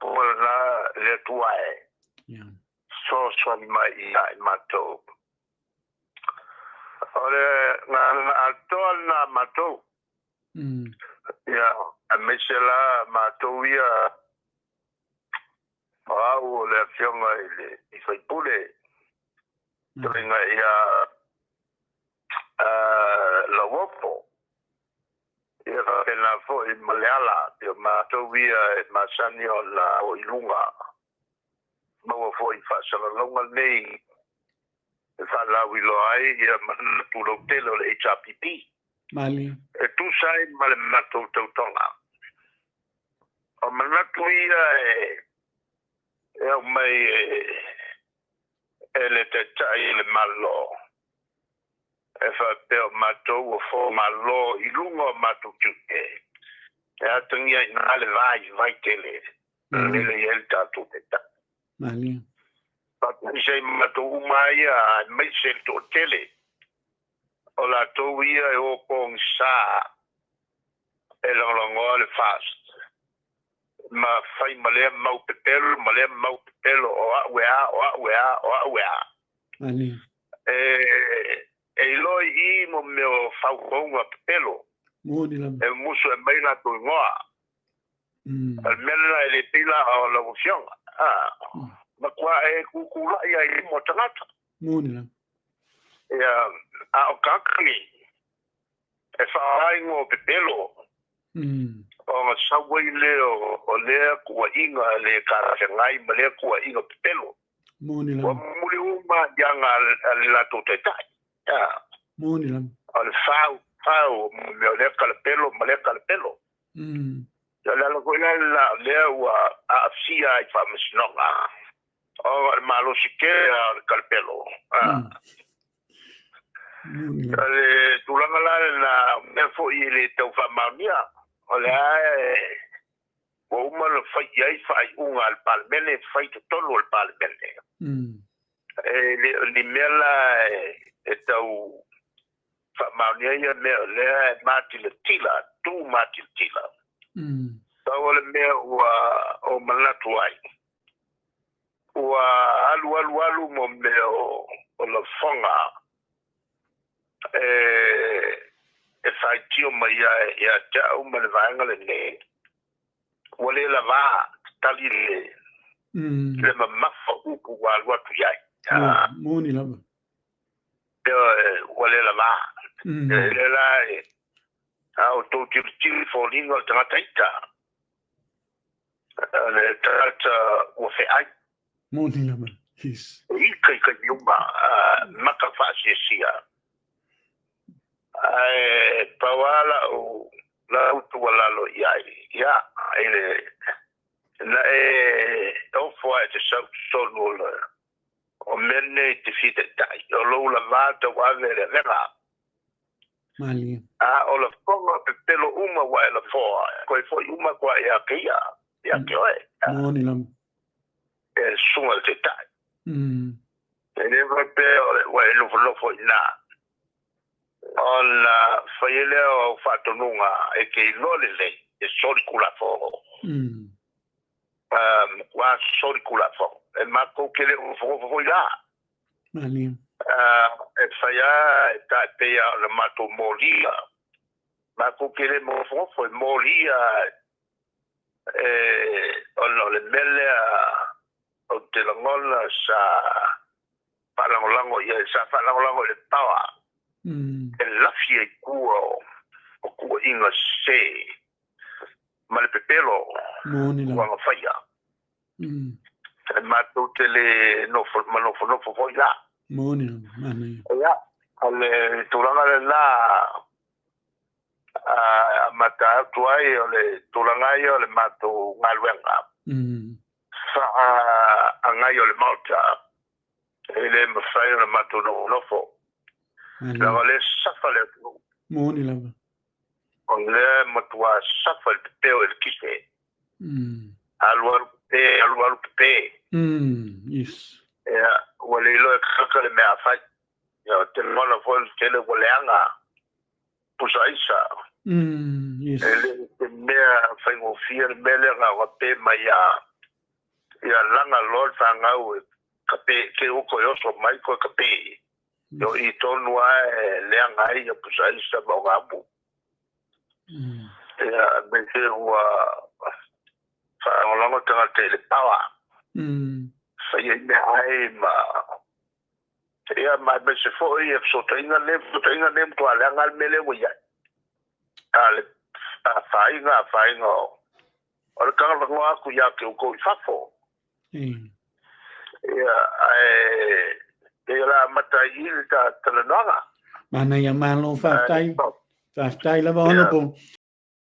Tapuga lena le Atua e fesoasoani mai ia i matou. O le galuega atoa lena a matou. Ia, aemaise la matou ia o au o le afioga i le sui usufono, fetalaiga ia Lauofo. Ia faapena foi ma Leala, pei o matou ia e masani ona o i luga, maua foi i faasalalauga nei e faalauiloa ai ia manatu lautele o le HRPP. Malie. E tusa ai ma le matou tautoga. O manatu ia e aumai e le Taitai o le Malo, e faapea o matou ua fomalo i luga o matou tiute, e atagia ai i ina le vaivai tele lele i ai le tatou Taitai. Malie. Faataisi ai ma matou uma ia, aemaise le toatele o latou ia e o pogisa e lagolagoa le FAST ma fai ma lea mau pepelo ma lea mau pepelo o au e a, o au e a, o au e a. Malie. E iloa i i mo mea o faufauga pepelo. Moni lava. E musu e mai latou igoa. O le mea lena e le pei la o lau afioga. Matua e kukula'i ai i lima o tagata. Moni lava. Ia, a o tagata nei, e faaaoga igoa o pepelo. Ona sau ai lea o lea tuuaiga le talafeagai ma lea tuuaiga pepelo. Moni Ua lava. muli uma i aga a le latou taitai. Moni lava. O le fau, fau, mea o lea kalapelo ma lea kalapelo. O le ala foi la lena o lea ua aafia ai faamasinoga, ona o le malosi tele o le kalapelo. Moni O lava. le tulaga la lena, o mea foi e le tau faamaonia, o lea e ua uma ona fai i ai faaiuga a le Palemene, fai totonu o le Palemene. E le o ni mea la e tau faamaonia ia mea, o lea e matilatila, tu matilatila. Pau o le mea ua o manatu ai, ua alu alu alu mo mea o lafoga e faitio mai ai ia te au ma le vaega lenei, ua le lavā tali le mamafa upu ua alu atu i ai. Moni lava. Ua le lavā. E le la e a o tou tilotilo foliga o le tagata ita, le tagata ua feai. Moni lava. Yes. E ika i taimi uma, maka faasiasia. Ae pau lava lau lau tuualalo i ai, ia, i le na e ofo lava e te sau i totonu o le o mea nei e te fia taitai, o lou lavā tauave le avega. Malie. A o lafoga pepelo uma ua e lafoa, e toe foi uma atu lava ia te ia, ia te oe. Moni lava. E susuga i le taitai. E le faapea ua e nofonofo i ina, ona fai ai lea o au faatonuga e te iloa lelei e soli Tulafono. Matua soli Tulafono. E matou te le o nofonofo foi la. Malie. E fai lava e tai pei lava o le matou molia. Matou te le nofonofo e molia e ona o le mea lea ou te lagona sa faalagolago i ai, sa faalagolago i le power e lafi ai tua o tuuaiga sese ma le pepelo Moni ua lava. gafaia. E matou te le nofo ma nofonofo foi la. Moni lava. Manaia. Ia, o le tulaga lena a amata atu ai o le tulaga ia o le matou galuega faaagai o le Maota, e le mafai ona matou nofonofo. Malie. Leaga o lea e safa le atunuu. Moni lava. O lea e matua safa i le pepeo i le kise. Alu alu pepe, alu alu pepe. Yes. Ia, ua le iloa e kaka le mea a fai. Ia, o te lagona foi le tele ua leaga pusa aisa. Yes. E le o se mea faigofie le mea lea na ona pe mai lava. Ia laga loa le fagau e kape ke oko e oso mai koe kape. O i tonu lava e leaga ai ia pusaaisa ma ogaumu. Ia aemaise ua faalagolago tagata i le power. Fai ai meaai ma ia ma aemaise foi ia fesootaiga nei, fesootaiga nei ua matua leaga lava le mea lea ua i ai. A le afaina afaina o le talanoa atu ia te outou i fafo. Ia, ae pei o le a amata ai i i le talanoaga. Manaia, malo faafetai. Faafetai lava Honorable.